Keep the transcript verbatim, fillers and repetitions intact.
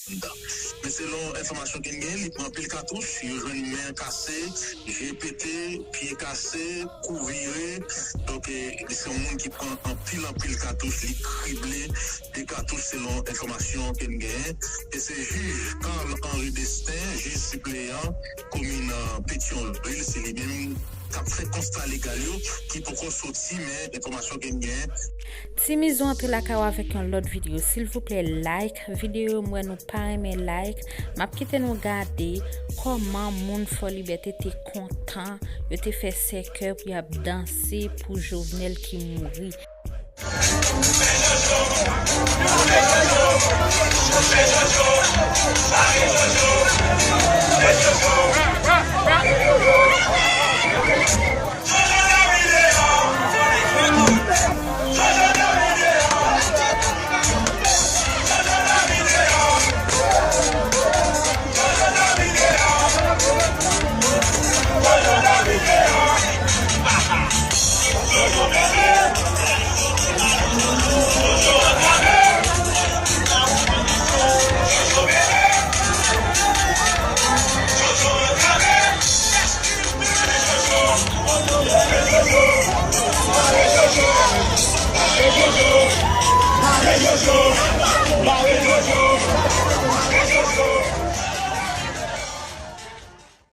anndan. Men selon enfòmasyon ke n genyen, li pran anpil katouch, yo jwenn men kase, je pete, pye kase, kou vire. Donk, e, li se yon moun ki pran anpil, anpil katouch, li krible de katouch selon enfòmasyon ke n genyen. E se jij Carl Henry Destin, jij sipleyan komin, e, Petyonvil, se li menm k ap fè konsta legal yo ki poko soti, men enfòmasyon ke n genyen. Ti Mizo antre lakay ou avèk yon lòt videyo. Silvouplè, like videyo, m wè nou pa renmen like. M ap kite nou gade kòman moun Fò Libète te kontan, yo te fè sèkèy pou y ap danse pou Jovenel ki mouri.